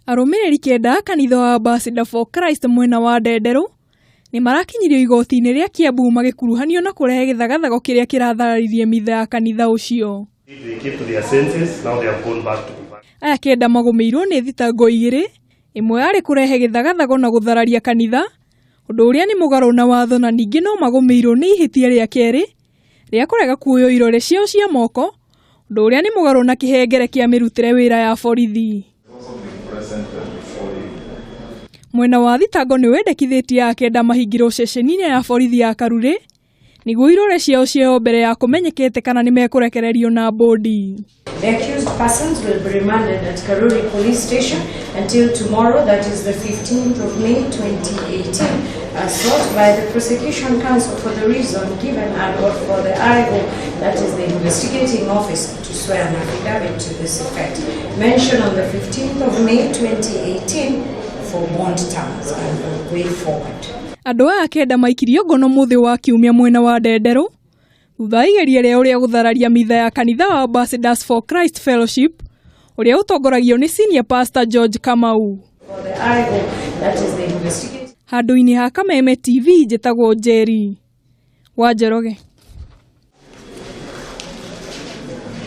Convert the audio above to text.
Arũmĩrĩri kenda a kanitha wa Ambassador for Christ mwena wa Ndenderũ nĩ marakinyirio igoti-inĩ rĩa Kiambu magĩkuruhanio na kũrehe gĩthagathago kĩrĩa kĩrathararirie mitha ya kanitha ũcio. Aya kenda magũmĩirwo nĩ thitango igĩrĩ, ĩmwe yarĩ kũrehe gĩthagathago na gũthararia kanitha, ũndũ ũrĩa nĩ mũgarũ na watho na ningĩ no magũmĩirwo nĩ ihĩtia rĩa kerĩ rĩa kũrega kuoywo irore ciao cia moko, ũndũ ũrĩa nĩ mũgarũ na kĩhengere kĩa mĩrutĩre wĩra ya borithi. Mwena wa thitango nĩ wendekithĩtie akenda mahingĩrwo ceceni-inĩ ya borithi ya Karurĩ nĩguo irore ciao cioywo mbere ya kũmenyekete kana nĩ mekũrekererio na bũndi. The accused persons will be remanded at Karuri Police Station until tomorrow, that is the 15th of May 2018, as sought by the prosecution counsel for the reason given and or for the IO, that is the investigating officer, to swear an affidavit to this effect. Mentioned on the 15th of May 2018 for bond terms and the way forward. Andũ aya kenda maikirio ngono mũthĩ wa kiumia mwena wa Ndenderũ thutha wa igeria rĩao rĩa gũthararia mitha ya kanitha wa Ambassadors for Christ Fellowship ũrĩa ũtongoragio nĩ Senior Pastor George Kamau. For the IO, that is the investigating Handũ-inĩ ha Kameme TV njĩtagwo Njeri wa Njoroge.